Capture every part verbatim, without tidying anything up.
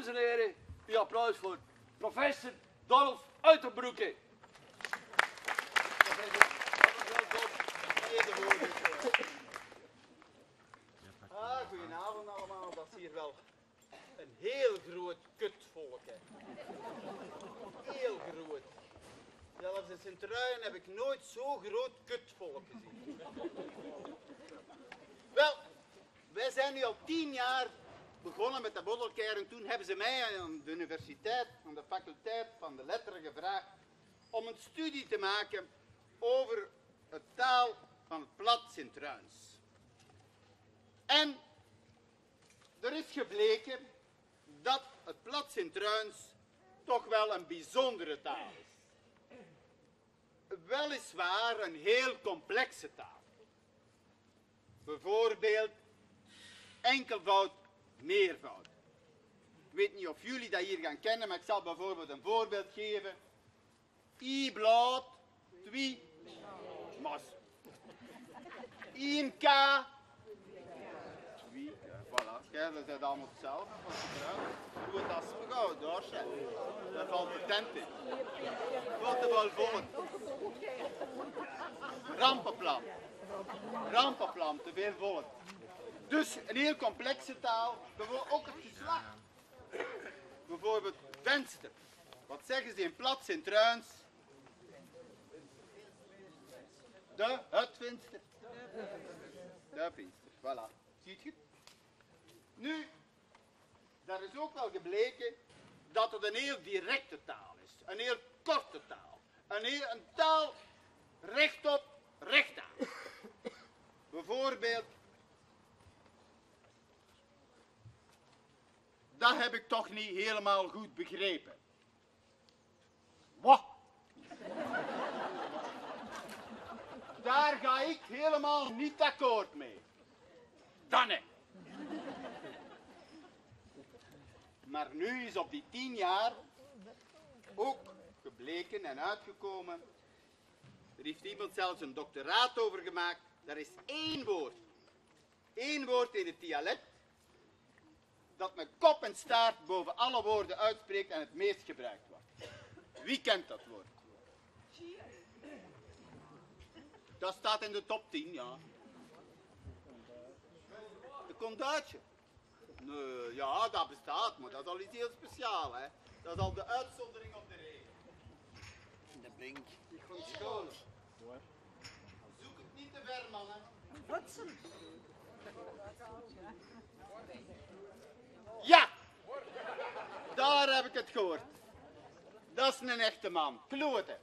en heren, uw applaus voor professor Dolf Uiterbroeke. Ah, goedenavond allemaal. Dat is hier wel een heel groot kutvolk, hè. Heel groot. Zelfs in Sint-Truiden heb ik nooit zo groot kutvolk gezien. Wel, wij zijn nu al tien jaar begonnen met de Boddelkern. Toen hebben ze mij aan de universiteit, aan de faculteit van de letteren gevraagd om een studie te maken over het taal van het plat Sint-Truins. En er is gebleken dat het plat Sint-Truins toch wel een bijzondere taal is. Weliswaar een heel complexe taal. Bijvoorbeeld enkelvoud, meervoud. Ik weet niet of jullie dat hier gaan kennen, maar ik zal bijvoorbeeld een voorbeeld geven. Ieë blaod, twie mos. Ieën K, twie, ja, voilà. Kijk, dat is allemaal hetzelfde. Wat je gebruikt. Doe het als we gauw doorzet. Dat valt de tent in. Wat er wel volk. Rampenplan. Rampenplan, te veel volk. Dus een heel complexe taal. Bijvoorbeeld ook het geslacht. Bijvoorbeeld venster. Wat zeggen ze in plat Sint-Truins? De, het venster. De venster, voilà. Ziet je? Nu, daar is ook wel gebleken dat het een heel directe taal is. Een heel korte taal. Een, heel, een taal rechtop, recht aan. Bijvoorbeeld, dat heb ik toch niet helemaal goed begrepen. Wah! Daar ga ik helemaal niet akkoord mee. Dan hè. Maar nu is op die tien jaar ook gebleken en uitgekomen. Er heeft iemand zelfs een doctoraat over gemaakt. Daar is één woord. Eén woord in het dialect dat met kop en staart boven alle woorden uitspreekt en het meest gebruikt wordt. Wie kent dat woord? Dat staat in de top tien, ja. De konduitje. Nee, ja, dat bestaat, maar dat is al iets heel speciaals, hè. Dat is al de uitzondering op de regel. De brink. Die komt schoon. Zoek het niet te ver, mannen. Ja, daar heb ik het gehoord. Dat is een echte man. Kloten.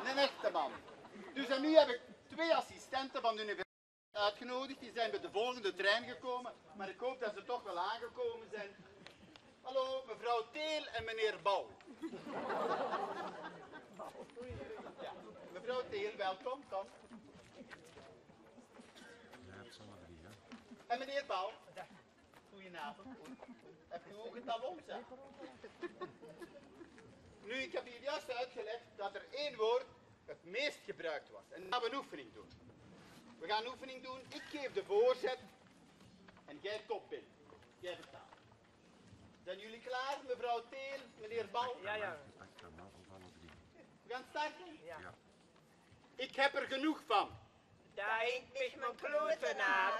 Een echte man. Dus en nu heb ik twee assistenten van de universiteit uitgenodigd. Die zijn bij de volgende trein gekomen. Maar ik hoop dat ze toch wel aangekomen zijn. Hallo, mevrouw Teel en meneer Bal. Ja, mevrouw Teel, welkom. Kom. En meneer Bal, goedenavond. Hebt u ook het aan ons, hè? Nu, ik heb hier juist uitgelegd dat er één woord het meest gebruikt wordt. En dan gaan we een oefening doen. We gaan een oefening doen. Ik geef de voorzet en jij kop binnen. Jij betaalt. Zijn jullie klaar, mevrouw Teel, meneer Bal? Ja, ja. We gaan starten? Ja. Ja. Ik heb er genoeg van. Dao hink mich mien klote aan.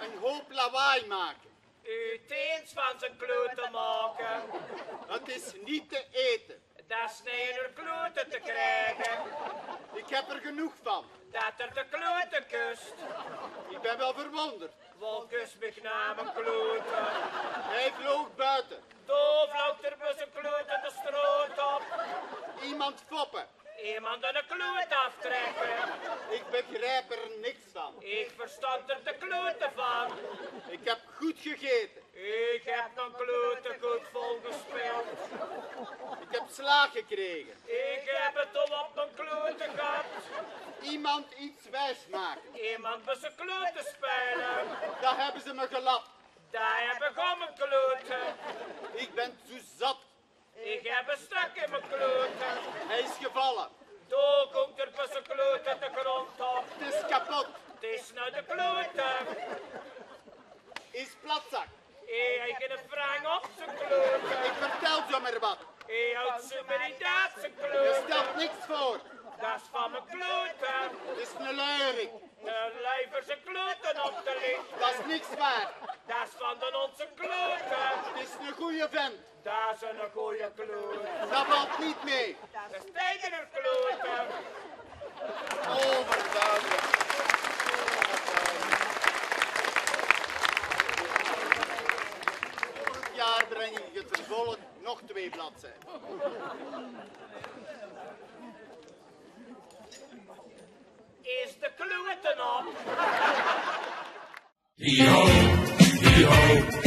Een hoop lawaai maken. Uch teens van zien klote make. Het is niet te eten. Dat is neet óm klote te kriege. Ik heb er genoeg van. Dat er de klote kust. Ik ben wel verwonderd. Waal kus mich nao mien klote? Hij vloog buiten. Dao vloog 'r mit zien klote de straot op. Iemand foppen. Emes de kloot aaftrèkke. Ik begrijp er niks van. Ich verstond d'r de klote van. Ik heb goed gegeten. Ich höb mien klote good volgespeeld. Ik heb slaag gekregen. Ich höb 't al op mien klote gehad. Iemand iets wijs maken. Emes mit zien klote speule. Daar hebben ze me gelapt. Dao höb ich op mien klote. Ik ben zo zat. Ich höb e stök in mien klote. Hij is gevallen. Dao kump 'r mit zien klote de grond op. Het is kapot. 't Is nao de klote. Is platzak. Zomaar wat. Hé, houdt ze me niet uit zijn kloot. Er stelt niks voor. Dat is van mijn kloten. Is een luierik. Een luiverse kloten op de licht. Dat is niks waard. Dat is van de onze kloten. Is een goeie vent. Dat is een goeie kloot. Dat valt niet mee. Dat is tegen een kloten. Overduidelijk. Volgend jaar breng ik het vervolg nog twee bladzijden. Is de kloten op? Hi ho, hi ho.